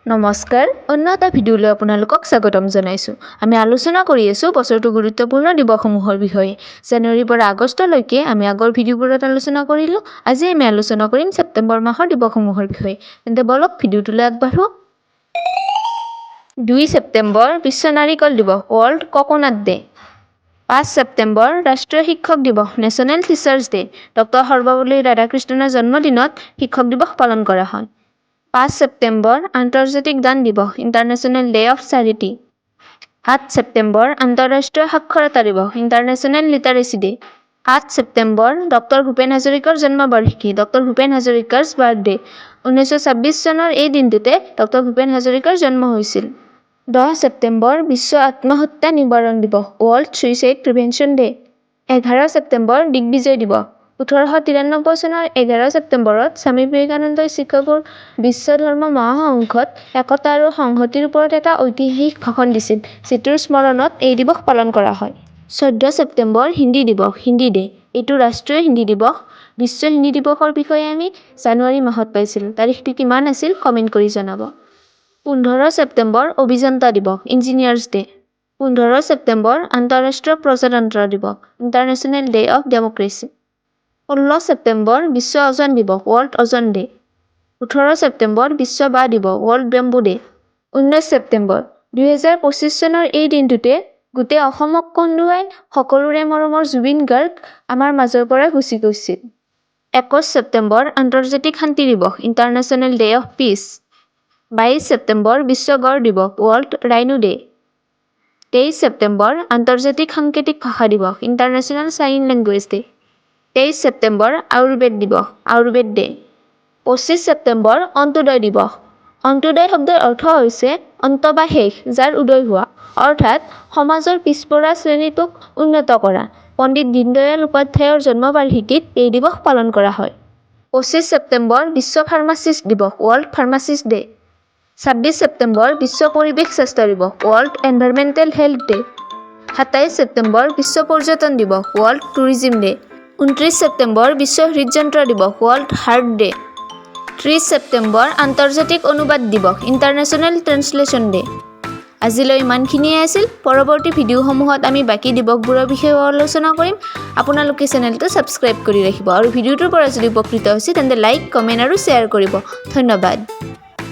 নমস্কাৰ, অন্য এটা ভিডিঅ'লৈ আপোনালোকক স্বাগতম জনাইছোঁ। আমি আলোচনা কৰি আছোঁ বছৰটোৰ গুৰুত্বপূৰ্ণ দিৱসসমূহৰ বিষয়ে। জানুৱাৰীৰ পৰা আগষ্টলৈকে আমি আগৰ ভিডিঅ'বোৰত আলোচনা কৰিলোঁ। আজি আমি আলোচনা কৰিম ছেপ্টেম্বৰ মাহৰ দিৱসসমূহৰ বিষয়ে। তেন্তে ব'লক, ভিডিঅ'টোলৈ আগবাঢ়োঁ। 2 ছেপ্টেম্বৰ, বিশ্ব নাৰিকল দিৱস, ৱৰ্ল্ড কক'নাট ডে। 5 ছেপ্টেম্বৰ, ৰাষ্ট্ৰীয় শিক্ষক দিৱস, national teachers day. Doctor Sarvepalli ৰাধাকৃষ্ণনৰ জন্মদিনত শিক্ষক দিৱস পালন কৰা হয়। 5 ছেপ্টেম্বৰ, আন্তৰ্জাতিক দান দিৱস, international day of charity. 8 September, আন্তঃৰাষ্ট্ৰীয় সাক্ষৰতা দিৱস, international লিটাৰেচি day. 8 September, doctor Bhupen হাজৰিকাৰ জন্মবাৰ্ষিকী, ডক্টৰ ভূপেন হাজৰিকাৰ্ছ বাৰ্থডে। 1926 চনৰ এই দিনটোতে ডক্টৰ ভূপেন হাজৰিকাৰ জন্ম হৈছিল। 10 ছেপ্টেম্বৰ, বিশ্ব আত্মহত্যা নিবাৰণ দিৱস, ৱৰ্ল্ড ছুইচাইড প্ৰিভেনশ্যন ডে। 11 ছেপ্টেম্বৰ, দিগ্বিজয় দিৱস। 1893 চনৰ 11 ছেপ্টেম্বৰত স্বামী বিবেকানন্দই চিকাগোৰ বিশ্ব ধৰ্ম মহাসংঘত একতা আৰু সংহতিৰ ওপৰত এটা ঐতিহাসিক ভাষণ দিছিল, যিটোৰ স্মৰণত এই দিৱস পালন কৰা হয়। 14 ছেপ্টেম্বৰ, হিন্দী দিৱস, হিন্দী ডে। এইটো ৰাষ্ট্ৰীয় হিন্দী দিৱস। বিশ্ব হিন্দী দিৱসৰ বিষয়ে আমি জানুৱাৰী মাহত পাইছিলোঁ। তাৰিখটো কিমান আছিল কমেণ্ট কৰি জনাব। 15 ছেপ্টেম্বৰ, অভিযন্তা দিৱস, ইঞ্জিনিয়াৰ্ছ ডে। 15 ছেপ্টেম্বৰ, আন্তঃৰাষ্ট্ৰীয় প্ৰজাতন্ত্ৰ দিৱস, international day of democracy. 16 September, Biswa ozone দিৱস, ৱৰ্ল্ড অ'জন ডে। 18 ছেপ্টেম্বৰ, বিশ্ব বাঁহ দিৱস, ৱৰ্ল্ড বেম্বু ডে। 19 ছেপ্টেম্বৰ, 2025 চনৰ এই দিনটোতে গোটেই অসমক কন্দুৱাই সকলোৰে মৰমৰ জুবিন গাৰ্গ আমাৰ মাজৰ পৰা গুচি গৈছিল। 21 ছেপ্টেম্বৰ, আন্তৰ্জাতিক শান্তি দিৱস, international day of peace. 22 September, বিশ্ব গঁড় দিৱস, ৱৰ্ল্ড ৰাইনো ডে। 23 ছেপ্টেম্বৰ, আন্তৰ্জাতিক সাংকেতিক ভাষা দিৱস, international sign language day. 23 September, Ayurveda দিৱস, আয়ুৰ্বেদ ডে। 25 ছেপ্টেম্বৰ, অন্ত্যোদয় দিৱস। অন্ত্যোদয় শব্দৰ অৰ্থ হৈছে অন্ত বা শেষ, যাৰ উদয় হোৱা, অৰ্থাৎ সমাজৰ পিছপৰা শ্ৰেণীটোক উন্নত কৰা। পণ্ডিত দীনদয়াল উপাধ্যায়ৰ জন্মবাৰ্ষিকীত এই দিৱস পালন কৰা হয়। 25 ছেপ্টেম্বৰ, বিশ্ব ফাৰ্মাচিষ্ট দিৱস, ৱৰ্ল্ড ফাৰ্মাচিষ্ট ডে। 26 ছেপ্টেম্বৰ, বিশ্ব পৰিৱেশ স্বাস্থ্য দিৱস, world environmental health day. 27 September, বিশ্ব পৰ্যটন দিৱস, ৱৰ্ল্ড টুৰিজিম ডে। 29 ছেপ্টেম্বৰ, বিশ্ব হৃদযন্ত্ৰ দিৱস, ৱৰ্ল্ড হাৰ্ট ডে। 30 ছেপ্টেম্বৰ, আন্তৰ্জাতিক অনুবাদ দিৱস, ইণ্টাৰনেশ্যনেল ট্ৰেন্সলেশ্যন ডে। আজিলৈ ইমানখিনিয়ে আছিল। পৰৱৰ্তী ভিডিঅ'সমূহত আমি বাকী দিৱসবোৰৰ বিষয়েও আলোচনা কৰিম। আপোনালোকে চেনেলটো ছাবস্ক্ৰাইব কৰি ৰাখিব আৰু ভিডিঅ'টোৰ পৰা যদি উপকৃত হৈছে, তেন্তে লাইক, কমেণ্ট আৰু শ্বেয়াৰ কৰিব। ধন্যবাদ।